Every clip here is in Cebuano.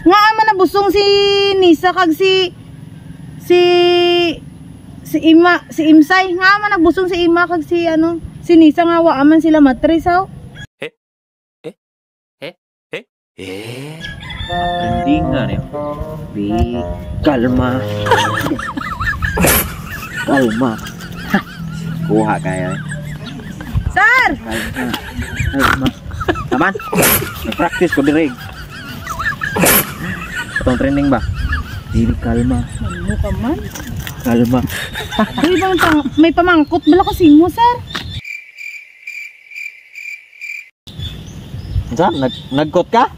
Nga man nabusong si Nisa kag si si si Ima, si Imsay. Nga man nagbusong si Ima kag si ano, si Nisa nga wa man sila matres aw. Trending nga niyo. Bi, kalma. Kalma. Ha, kuha kayo eh. Sir! Kalma. Kalma. Taman. Nag-practice ko direg. Itong trending ba? Dili kalma. Ano ka man? Kalma. Uy, bang may pamangkot bala kasi mo, sir? Sa nagkot ka?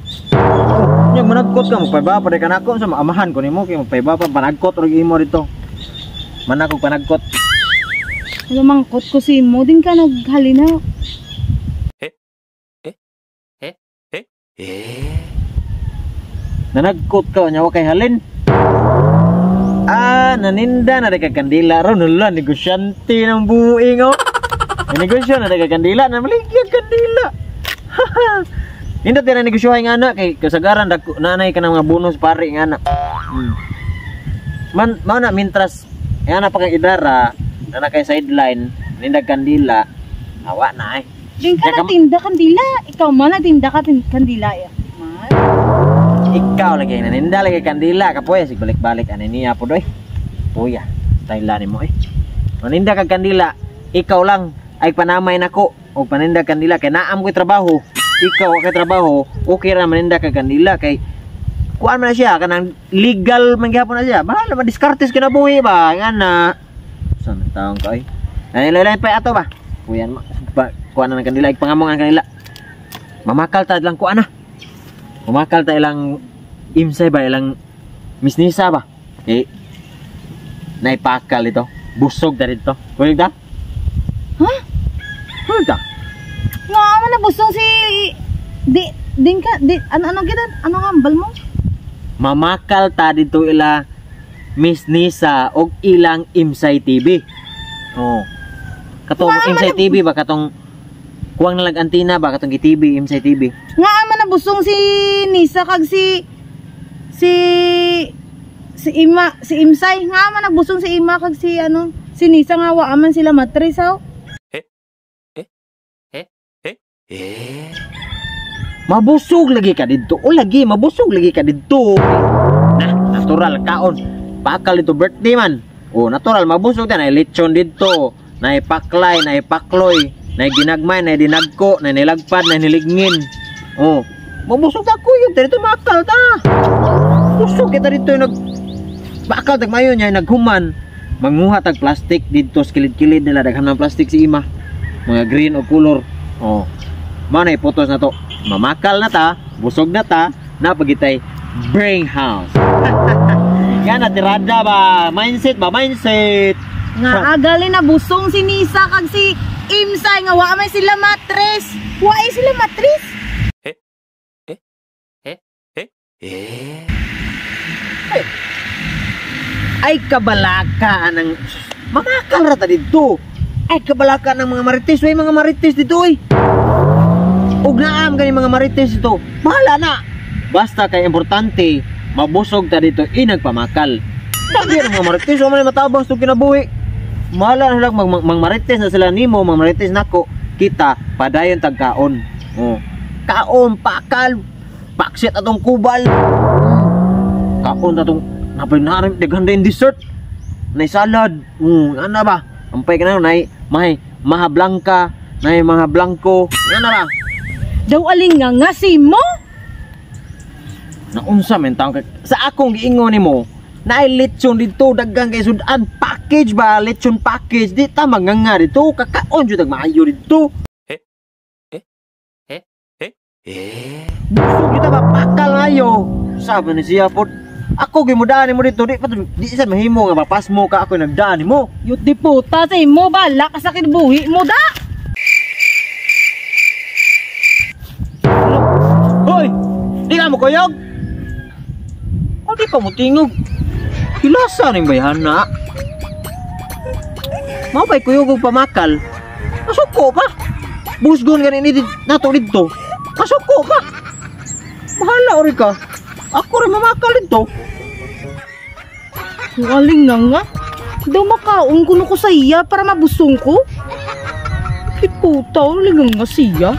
Nya managkot ka, magpaiba pa ka nako sa maamahan ko nimo kay magpaiba pa panagkot og imo dito. Manakog panagkot. May pamangkot ko si mo din ka naghalina. Nanagkot ka nya wa kay halin. Ah, naninda na kay kandila ron hala negosyante ng buing oh. Negosyo na kay kandila na maligya kandila. Nindot na negosyohay nga na kay kasagaran dako nanay ka ng mga bonus pare nga na. Man mao na mintras nga na pa kay idara na na kay sideline nindag kandila awa na ay. Din ka natinda kandila. Ikaw man natinda ka kandila ya. Man. Ikaw lagi naninda lagi kandila kapoy sig balik-balik ani niya pod oy. Puya, style nimo eh. Maninda kag kandila, ikaw lang ay panamay nako og paninda kandila kay naam ko'y trabaho. Ikaw kay trabaho, okay ra maninda kag kandila kay kuan man na siya kanang legal man gihapon na siya. Bahala man diskartes kinabuhi ba nga na. Sa man taong ka oy. Ay lain pa ato ba. Kuyan ba kuan na ng kandila igpangamong ang kandila. Mamakal ta lang kuan na. Mamakal ta ilang imsay ba ilang misnisa ba. Eh naipakal ito. Busog ta dito. Kulig ta? Ha? Kulig ta? Nga man nabusong si di din ka di ano ano gid ano nga ambal mo? Mamakal ta dito ila Miss Nisa og ilang Imsay TV. Oh. Katong Imsay TV ba katong kuwang nalag antina ba katong gi-TV Imsay TV. Nga man nabusong si Nisa kag si si si Ima, si Imsay. Nga man nagbusong si Ima kag si ano, si Nisa nga wa man sila matres aw. Mabusog lagi ka didto. O lagi, mabusog lagi ka didto. Nah, natural kaon. Pakal dito birthday man. O natural mabusog ta na lechon didto, na ipaklay, na ipakloy, na ginagmay, na dinagko, na nilagpad, na niligngin. O, mabusog ta kuyog ta dito makal ta. Busog kita dito nag bakal tag mayo niya naghuman. Manguha tag plastic didto sa kilid-kilid nila daghan ng plastic si ima. Mga green o color. O, mao na ipotos na to. Mamakal na ta, busog na ta, napagitay brain house. Yan na tirada ba, mindset ba, mindset. Nga agali na busong si Nisa kag si Imsay nga wa man sila matres. Wa ay sila matres. Ay kabalaka anang mamakal ra ta didto. Ay kabalaka ng mga marites, way mga marites dito oy. Ug naam gani mga marites dito. Bahala na. Basta kay importante mabusog ta dito inagpamakal. Daghan ang mga marites wa man matabang sa kinabuhi. Bahala na lang magmarites na sila nimo, magmarites nako. Kita padayon tagkaon. Oh. Kaon pakal. Paksit atong kubal. Kaon atong napay narim daghan din dessert. Nay salad. Ana ba? Ampay ka na nay may maha blanca, nay mga blanco. Ana ba? Daw aling nga nga si mo? Naunsa man taong sa akong giingon nimo, naay lechon dito daghan kay sudan package ba, lechon package di ta manganga dito, kakaon jud ang maayo dito. Busog kita ba pakal ayo. Sabi ni siya pod, ako gimudaan nimo dito, di pa di sa mahimo nga mapasmo ka ako nagdaan nimo. Yut di puta sa imo bala ka sa kinabuhi mo da. Hoy, di ka mo kuyog? O di pa mo tingog? Hilasa ning bayhana. Mao pa'y kuyog og pamakal. Masuko pa. Busgon gani ni nato didto. Masuko pa. Bahala ori ka. Ako rin mamakal dito. Ang aling nga nga. Daw makaon kuno ko sa iya para mabusong ko. Kiputa, aling nga siya.